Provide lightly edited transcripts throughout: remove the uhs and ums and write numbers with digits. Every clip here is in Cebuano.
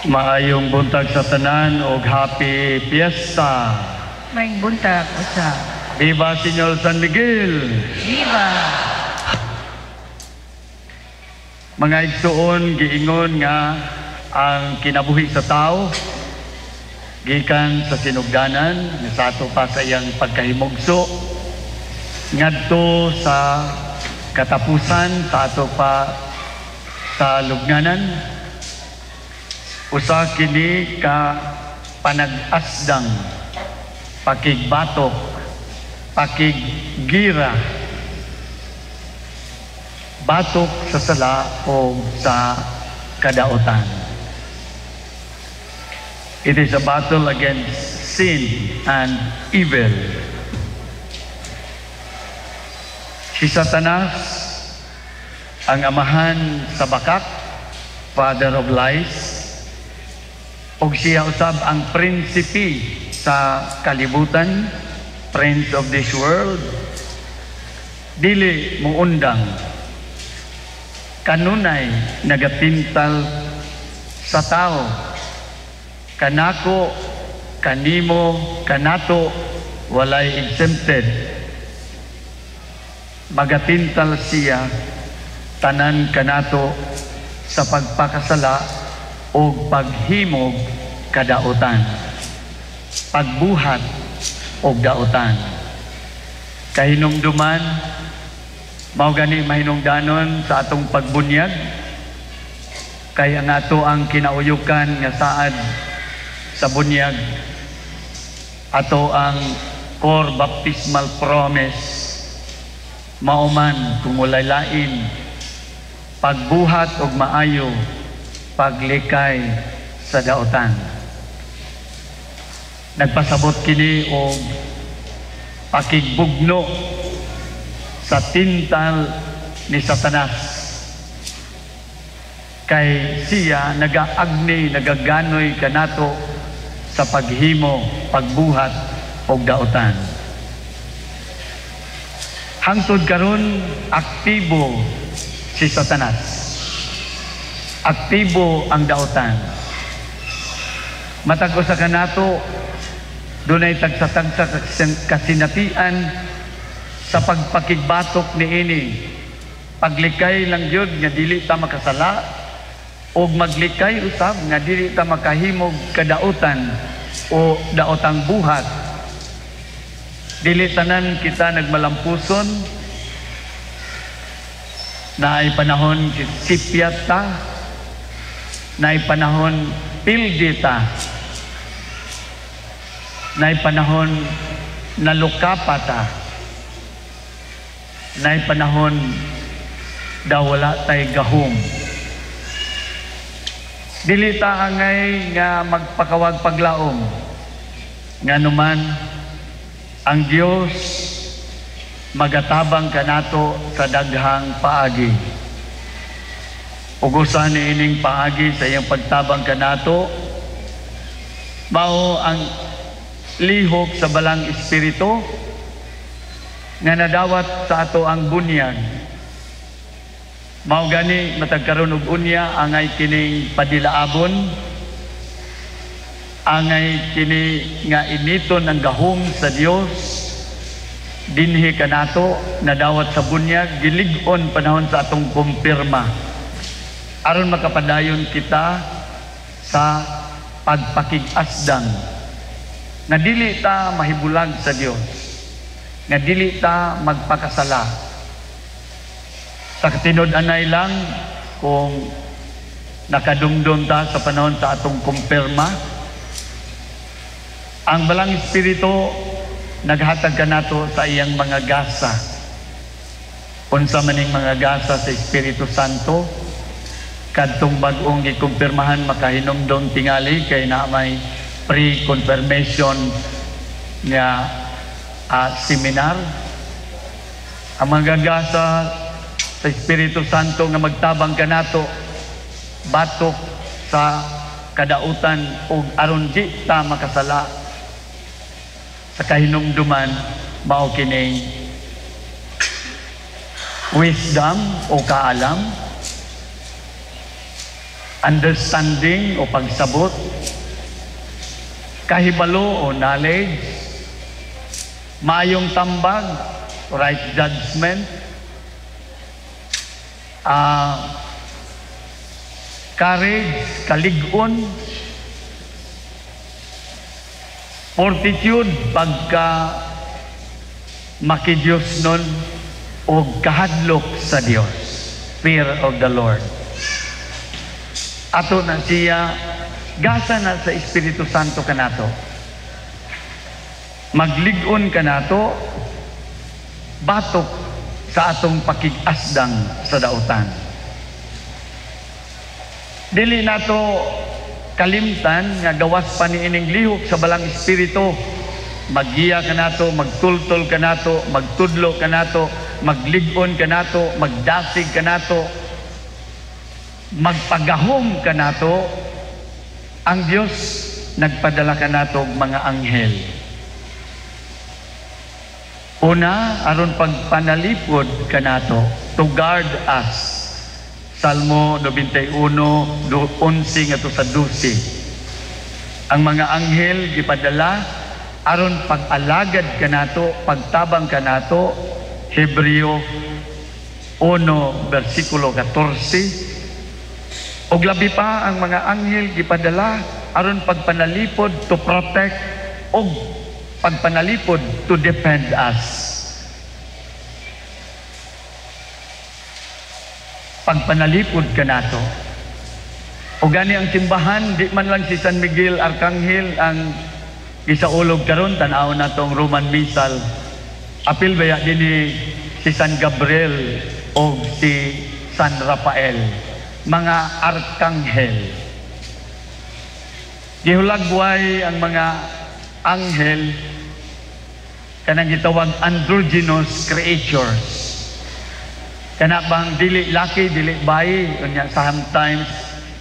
Maayong buntag sa tanan og happy fiesta. Maayong buntag usab. Viva Señor San Miguel! Viva! Mga igsuon, giingon nga ang kinabuhi sa tao gikan sa sinugdanan nga sa ato pa sa iyang pagkahimugso ngadto sa katapusan, sa ato pa sa lubnganan, usa kini ka panag-asdang, pakigbatok, pakiggira, batok sa sala o sa kadautan. It is a battle against sin and evil. Si Satanas, ang amahan sa bakak, father of lies, og siya usab ang prinsipe sa kalibutan, prince of this world, dili muundang, kanunay nagatintal sa tao, kanako, kanimo, kanato, walay exempted. Magatintal siya tanan kanato sa pagpakasala o paghimog kadautan, pagbuhat og dautan. Kahinumduman, mao gani mahinungdanon sa atong pagbunyag, kay ang ato ang kinauyukan nga saad sa bunyag, ato ang core baptismal promise, mauman kung walay lain, pagbuhat og maayo, paglikay sa dautan. Nagpasabot kini og pakigbugno sa tintal ni Satanas. Kay siya nagaagni, nagaganoy kanato sa paghimo, pagbuhat og dautan. Hangtod karon, aktibo si Satanas. Aktibo ang dautan. Matag usa kanato dunay tagsa-tagsa kasinatian sa pagpakigbatok niini. Paglikay lang gyud nga dili ta makasala og maglikay usab nga dili ta makahimog kadautan o daotang buhat. Dili tanan kita nagmalampuson, naay panahon sipyat ta, naay panahon pildi ta, naay panahon nalukapa ta, naay panahon daw wala tay gahom. Dili ta angay nga magpakawag paglaom, nganuman ang Dios magatabang kanato sa daghang paagi. Ug usa niining paagi sa iyang pagtabang kanato mao ang lihok sa Balang Espiritu nga nadawat sa ato ang bunyag. Mao gani matag karon ug unya, angay kining padilaabon, angay kini nga initon ang gahom sa Dios dinhi kanato nadawat sa bunyag, gilig-on panahon sa atong kumpirma, aron makapadayon kita sa pagpakig-asdang nga dili ta mahibulag sa Dios, nga dili ta magpakasala. Sa katinud-anay lang, kung nakadumdum ta sa panahon sa atong kumpirma, ang Balang Espiritu naghatag kanato sa iyang mga gasa. Unsa maning mga gasa sa Espiritu Santo? Kadtong bag-ong gikumpirmahan, makahinumdom tingali kay na may pre-confirmation nga seminar. Ang mga gasa sa Espiritu Santo nga magtabang kanato batok sa kadautan ug aron di ta makasala, sa kahinumduman mao kining wisdom o kaalam, Understanding o pagsabot, kahibalo o knowledge, maayong tambag, right judgment, courage, kalig-on, fortitude, pagka makidiyos nun, o kahadlok sa Dios, fear of the Lord. Ato na siya, gasa na sa Espiritu Santo kanato. Maglig-on kanato, batok sa atong pakig-asdang sa dautan. Dili nato kalimtan nga gawas pa ni ining lihok sa Balang Espiritu. Maggiya kanato, magtultol kanato, magtudlo kanato, maglig-on kanato, magdasig kanato, magpagahom kanato. Ang Dios nagpadala kanato og mga anghel. Una, aron pagpanalipod kanato, to guard us. Salmo 91, 11 ngadto sa 12. Ang mga anghel gipadala aron pag-alagad kanato, pagtabang kanato. Hebreo 1 versikulo 14. Og labi pa, ang mga anghel gipadala aron pagpanalipod, to protect, og pagpanalipod, to defend us. Pagpanalipod kanato. O gani ang simbahan, di man lang si San Miguel Arcangel ang gisaulog karon. Tan-aw natong Roman Missal. Apil baya dinhi si San Gabriel o si San Rafael, mga arkanghel. Gihulagway ang mga anghel, kanang gitawag androgynous creatures. Kana bang dili laki, dili bayi, unya sometimes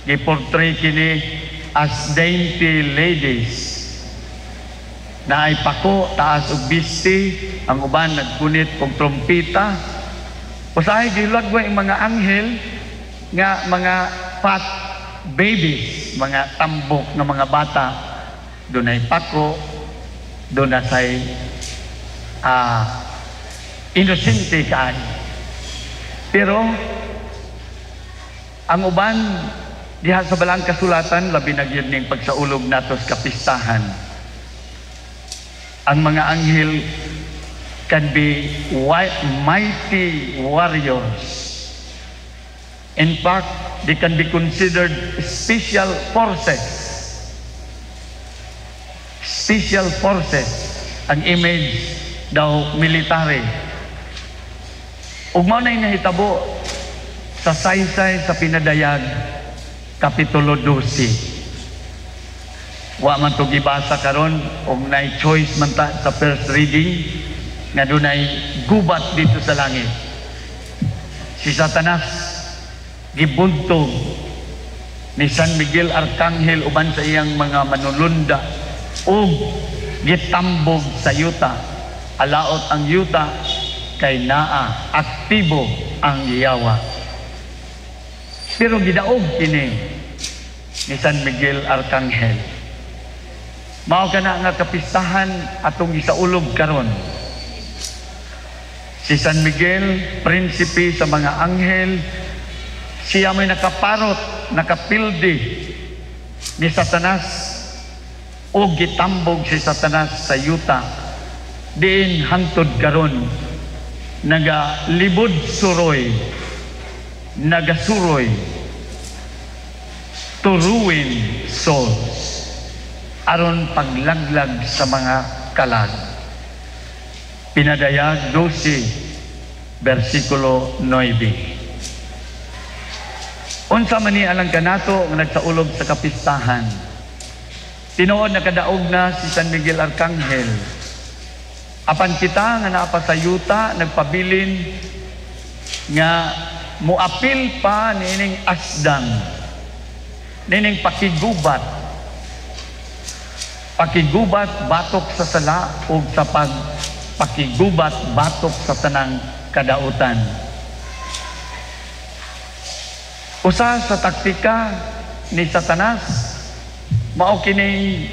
giportray kini as dainty ladies. Naay pako, taas og bisti, ang uban nagpunit og trompeta. Usahay gihulagway ang mga anghel nga mga fat babies, mga tambok nga mga bata. Dunay pako, dunay say inosente kaayo. Pero ang uban diha sa Balang Kasulatan, labi na gyud ning pagsaulog nato sa kapistahan. Ang mga anghel can be mighty warriors. In fact, they can be considered special forces. Special forces ang image daw, military. Ug mao na'y nahitabo sa saysay sa Pinadayag, Kapitulo 12. Wa man to gibasa karon, og nay choice man ta sa first reading nga dunay gubat dito sa langit. Si Satanas gibuntog ni San Miguel Arcangel uban sa iyang mga manulunda ug gitambog sa yuta. Alaot ang yuta kay naa aktibo ang yawa. Pero gidaog kini ni San Miguel Arcangel. Mao kana nga kapistahan atong gisaulog karon. Si San Miguel, prinsipe sa mga anghel, siya may nakaparot, nakapildi ni Satanas o gitambog si Satanas sa yuta. Diin hangtod karon nagalibod suroy, nagasuroy to ruin souls, aron paglaglag sa mga kalag. Pinadayag 12 versikulo 9. Unsa man ni alang kanato nga nagsaulog sa kapistahan? Tinuod, nakadaog na si San Miguel Arcangel. Apan kita nga naa pa sa yuta, nagpabilin nga muapil pa niining asdang, niining pakigubat. Pakigubat batok sa sala ug sa pagpakigubat batok sa tanang kadautan. Usa sa taktika ni Satanas mao kining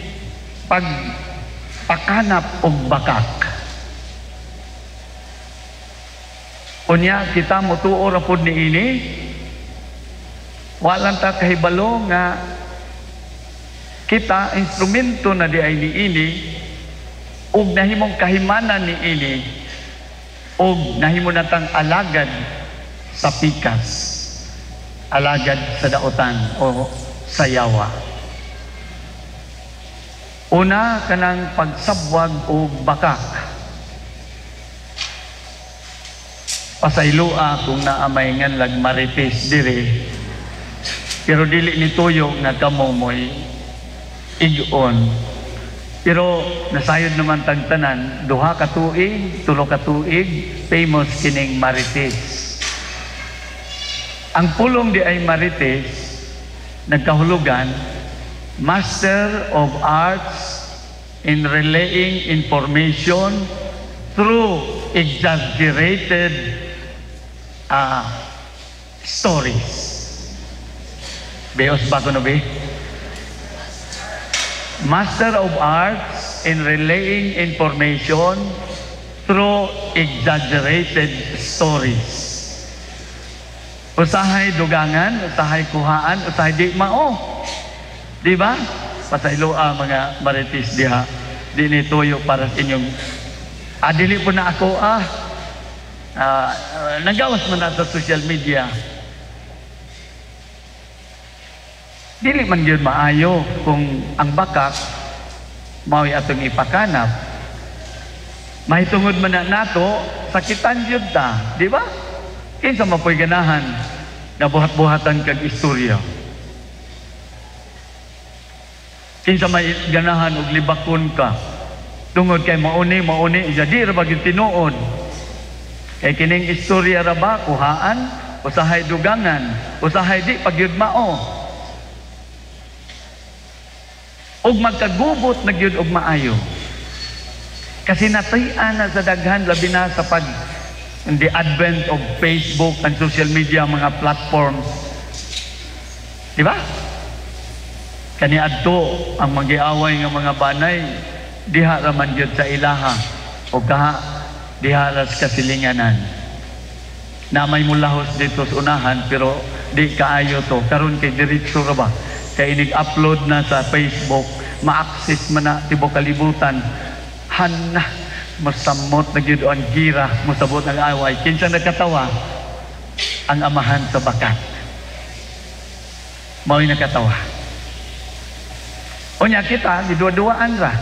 pagpakanap og bakak. Unya kita motuo ra pod niini, walang ta kahibalo nga kita instrumento na di ay niini ug nahimong kahimanan niini ug nahimo natang alagad sa pikas, alagad sa daotan o sa yawa. Una, kanang pagsabwag og bakak. Pasayloa kung naa may nganlag marites diri, pero dili ni tuyo nga kamo mo'y igon. Pero nasayod naman tagtanan, 2 ka tuig, 3 ka tuig, famous kining marites. Ang pulong di ay marites, nagkahulugan, Master of Arts in Relaying Information through Exaggerated Stories. Beos ba kuno be? Master of Arts in Relaying Information through Exaggerated Stories. Usahay dugangan, usahay kuhaan, usahay di mao. Di ba? Pasayloa mga marites diha. Di ni tuyo para sa inyong dili po na ako nagawas man na sa social media. Dili man gyud maayo kung ang bakak mao'y atong ipakanap. Mahitungod man na nato, sakitan gyud ta, di ba? Kinsa man po'y ganahan na buhat-buhatan kag istorya. Kinsa may ganahan og libakon ka tungod kay mauni mauni jadi ra ba gyud tinuod. Kay kining istorya ra ba kuhaan, usahay dugangan, usahay di pagyud mao. Og magkagubot na gyud og maayo. Kasi natay-an na sa daghan, labi na sa pag the advent of Facebook and social media mga platforms. Di ba? Kani adto ang magiaway nga mga banay diha ra man gyud sa ilaha o kaha diha ra sa kasilinganan. Na may mulahos dito sa unahan pero di kaayo to karon kay diretso ra ba? Kay inig-upload na sa Facebook, ma-access man na tibuok kalibutan. Hanna, masamot na gyud ang gira, mosabot ang away. Kinsa nakatawa? Ang amahan sa bakat. Mao'y nakatawa. Unya kita, giduwa-duwaan ra.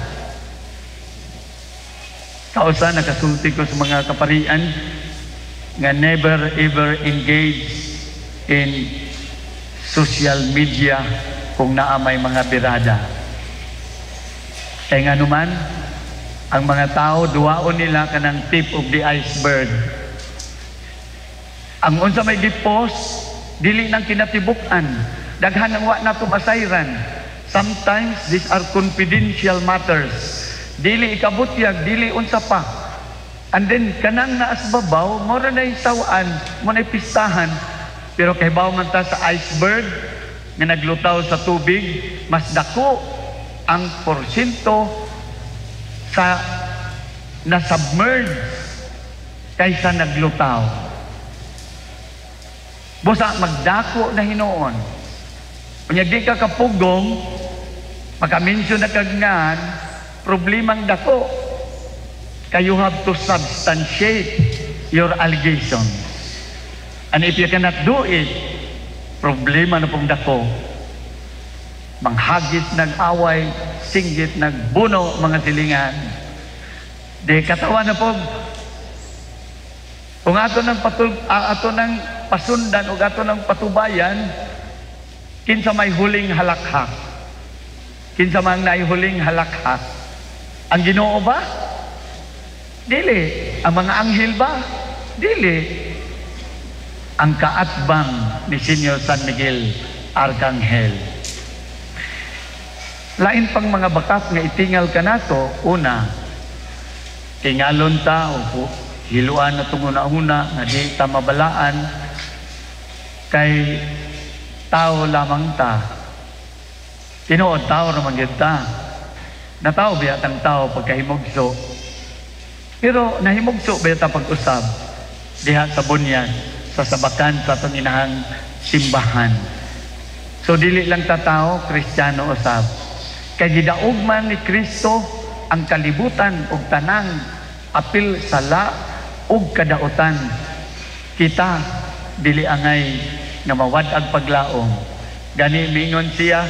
Kausa nakasulti ko sa mga kaparian nga never ever engage in social media kung naa may mga birada. Kaya nga naman, ang mga tao, duwaon nila kanang tip of the iceberg. Ang unsa may gipost, dili nang kinatibuk-an. Daghan ang wa nato masayran. Sometimes these are confidential matters. Dili ikabutyag, dili unsa pa. And then kanang naas babaw, mora na sawaan, mo na pistahan. Pero kay baw man ta sa iceberg nga naglutaw sa tubig, mas dako ang porsyento sa na-submerge kaysa naglutaw. Busa magdako na hinuon. Unya di ka kapugong, makaminsyon na kagngan, problemang dako. Kay you have to substantiate your allegations. And if you cannot do it, problema na pong dako. Manghagit nag-away, singgit nagbuno mga silingan. Di katawa na po. Kung ato ng ato ng pasundan o ato ng patubayan, kinsa may huling halakhak. Kinsa man naihuling halakhak. Ang Ginoo ba? Dili. Ang mga anghel ba? Dili. Ang kaatbang ni Senyor San Miguel Arcangel. Lain pang mga bakat nga itingal kanato, una, tingalon ta o hiluan na itong una-una nga di ta mabalaan kay tao lamang ta. Tinuod, tao ra man gyud ta. Natawo biya tang tao pagkahimugso. Pero nahimugso biya ta pag-usab diha sa bunyag, sa sabakan sa atong inahang simbahan. So dili lang ta tao, Kristiyano usab. Kay gidaog man ni Kristo ang kalibutan ug tanang apil sala ug kadautan. Kita dili angay nga mawad-ag paglaom. Gani mingon siya,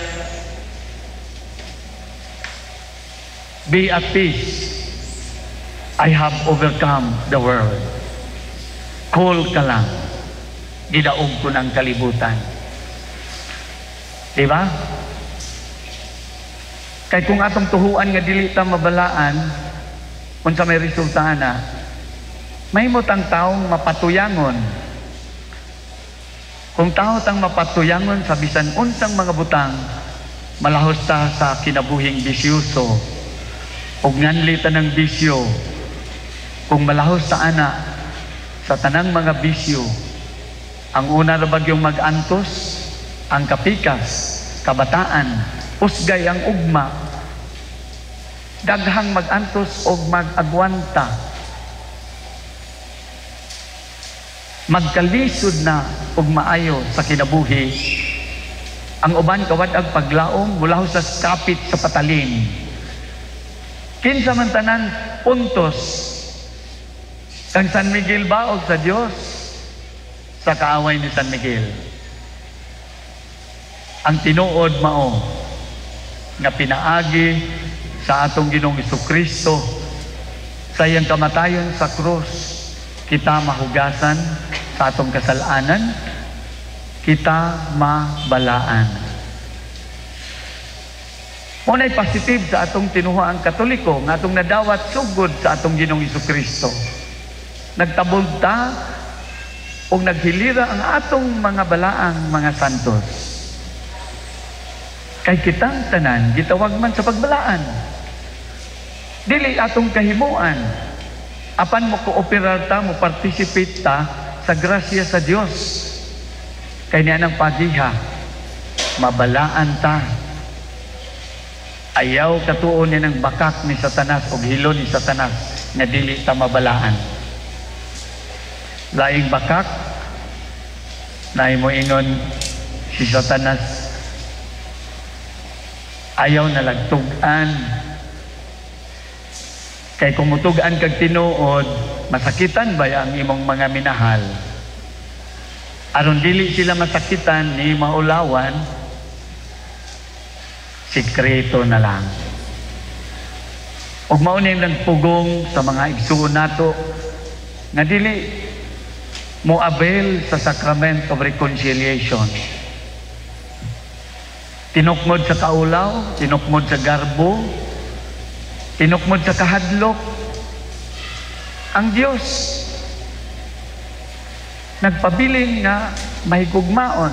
"Be at peace. I have overcome the world." Cool ka lang. Gidaog ko ng kalibutan. Diba? Kay kung atong tuhuan nga dili ta mabalaan, unsa may resulta ana? Mahimot ang taong mapatuyangon. Kung tao tang mapatuyangon sa bisan unsang mga butang, malahos ta sa kinabuhing bisyoso. Ug nganli ta ng bisyo. Kung malahos ta ana sa tanang mga bisyo, ang una ra bagyong mag-antos, ang kapikas, kabataan, usgay ang ugma, daghang mag-antos og mag-agwanta, magkalisod na og maayo sa kinabuhi. Ang uban kawad-ag paglaom, mulaho sa kapit sa patalin. Kinsa man tanan puntos kang San Miguel ba og sa Dios, sa kaaway ni San Miguel? Ang tinuod mao nga pinaagi sa atong Ginoong Hesukristo sa iyang kamatayon sa krus, kita mahugasan sa atong kasalanan, kita mabalaan. Unay positive sa atong tinuhaang Katoliko nga atong nadawat sugod sa atong Ginoong Hesukristo. Nagtabog ta o naghilira ang atong mga balaang mga santos. Kay kitang tanan gitawag man sa pagbalaan. Dili atong kahimuan. Apan mo kooperar ta, mo participate ta sa grasya sa Dios. Kay niya ng pagiha, mabalaan ta. Ayaw katuon niya ng bakak ni Satanas o hilo ni Satanas nga dili ta mabalaan. Laing bakak, naay mo ingon si Satanas, ayaw na lagtug-an. Kay kung mutug-an kag tinuod, masakitan ba ang imong mga minahal? Aron dili sila masakitan ni maulawan, sikreto na lang. Ug mao ni nagpugong sa mga igsuon nato nga dili mo avail sa Sacrament of Reconciliation. Tinukmod sa kaulaw, tinukmod sa garbo, tinukmod sa kahadlok. Ang Dios nagpabilin nga mahigugmaon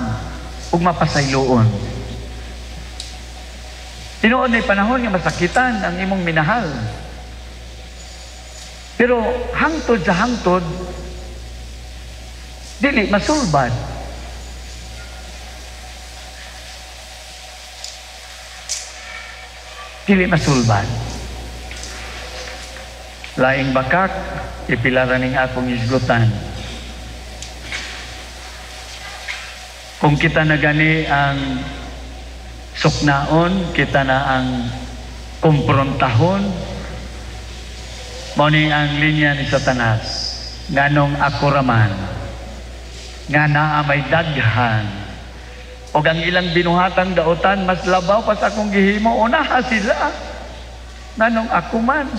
ug mapasayloon. Tinuod na panahon nga masakitan ang imong minahal. Pero hangtod sa hangtod, dili masulbad. Dili masulbad. Laing bakak, ipila ning akong isgutan. Kung kita na gani ang suknaon, kita na ang kumprontahon, mao ni ang linya ni Satanas, nganong ako raman, nga naa may daghan, og ang ilang binuhatang dautan mas labaw pa sa akong gihimo, unaha sila, nganong ako man.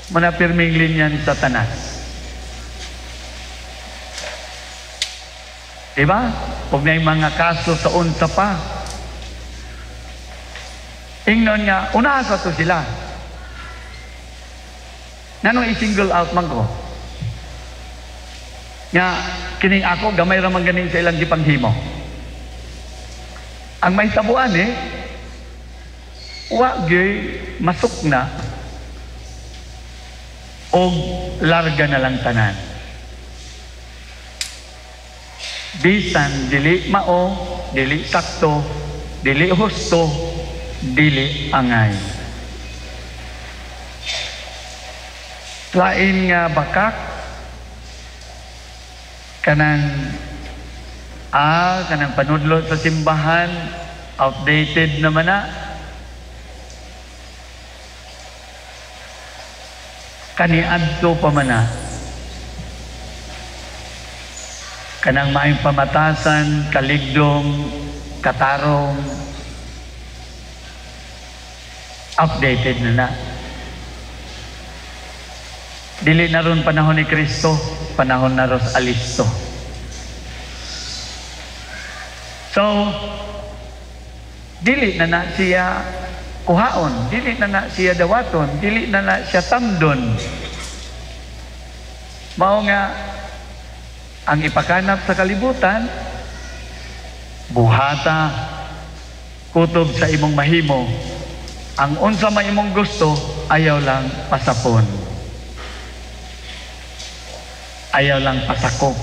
Manapirming linya ni Satanas. Diba? Huwag na yung mga kaso sa unsa pa. Ingnon nga, unaha sa to sila. Nanong i-single out man ko? Nga, kining ako, gamay ra man ganin sa ilang gipanghimo. Ang may tabuan wa gyud masuk na og larga na lang tanan. Bisan dili mao, dili sakto, dili husto, dili angay. Lain nga bakak kanang kanang panudlo sa simbahan, outdated naman na. Kaniadto pa man na. Kanang maayong pamatasan, kaligdong, katarong, updated na na. Dili na ron panahon ni Kristo, panahon na ron alisto. So, dili na na siya kuhaon, dili na na siya dawaton, dili na na siya tamdon. Mao nga, ang ipakanap sa kalibutan, buhata, kutob sa imong mahimo, ang unsa may imong gusto, ayaw lang pasapon. Ayaw lang pasakop.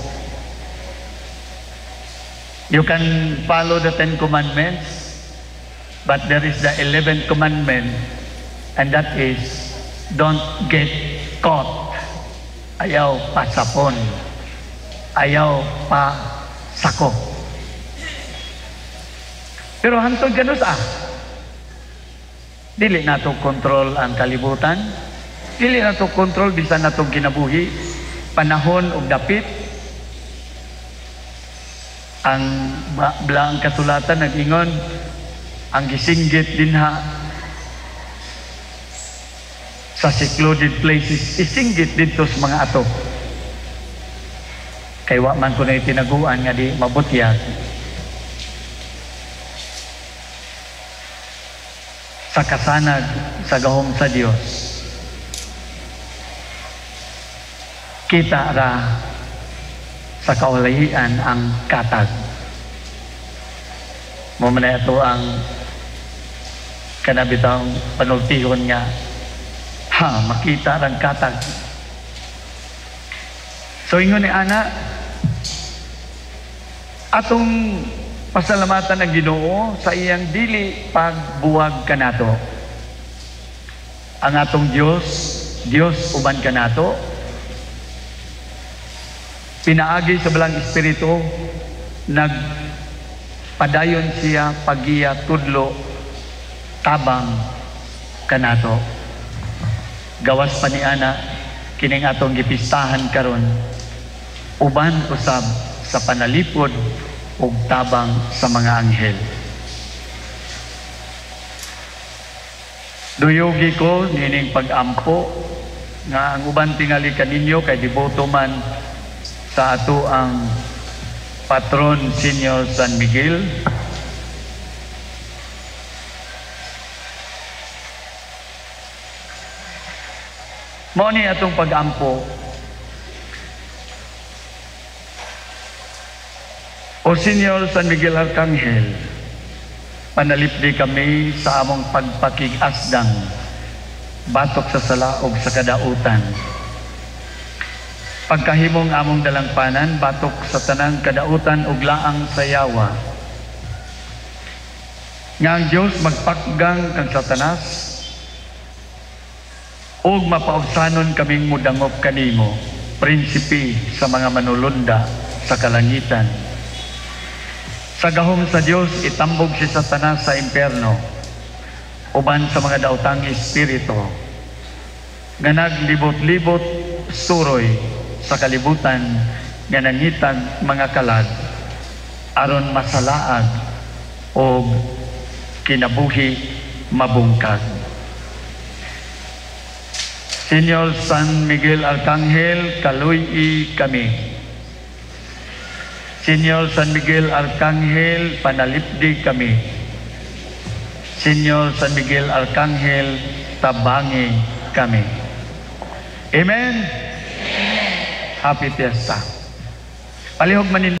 You can follow the 10 Commandments, but there is the 11th commandment, and that is, don't get caught. Ayaw pasapon. Ayaw pasakop. Pero hantod ganun sa, dili nato kontrol ang kalibutan, dili nato kontrol bisan natong kinabuhi, panahon ug dapit. Ang blaang kasulatan nag-ingon, ang gisinggit dinha sa secluded places, isinggit didto sa mga ato. Kay wa man kuno'y tinaguan nga di mabutyag. Sa kasanag sa gahom sa Dios, kita ra sa kaulahian ang katag. Mo man ato ang kanabitang panultihon nga, ha, makita rang katag. So ingon ni ana, atong pasalamatan ang Ginoo sa iyang dili pagbuwag kanato. Ang atong Dios, Dios uban kanato. Pinaagi sa Balang Espiritu, nagpadayon siya pagiya tudlo tabang kanato. Gawas pa ni ana kining atong gipistahan karon, uban usab sa panalipod ug tabang sa mga anghel. Duyugi ko nining pag-ampo nga ang uban tingali kaninyo kay deboto man sa ato ang patron Senyor San Miguel. Mao ni atong pag-ampo. O Senyor San Miguel Arcangel, panalipdi kami sa among pagpakig-asdang, batok sa sala ug sa kadautan. Pagkahimong among dalangpanan, batok sa tanang kadautan ug laang sayawa. Nga ang Dios magpakgang kang Satanas, ug mapaubsanon kaming mudangop kanimo, prinsipe sa mga manulunda sa kalangitan. Sa gahom sa Dios itambog si Satanas sa impyerno, uban sa mga daotang espiritu nga naglibot-libot suroy sa kalibutan nga nangitag mga kalag aron masalaag og kinabuhi mabungkag. Senyor San Miguel Arcangel, kaluy-i kami. Senyor San Miguel Arcangel, panalipdi kami. Senyor San Miguel Arcangel, tabangi kami. Amen. Happy Fiesta. Palihog manin.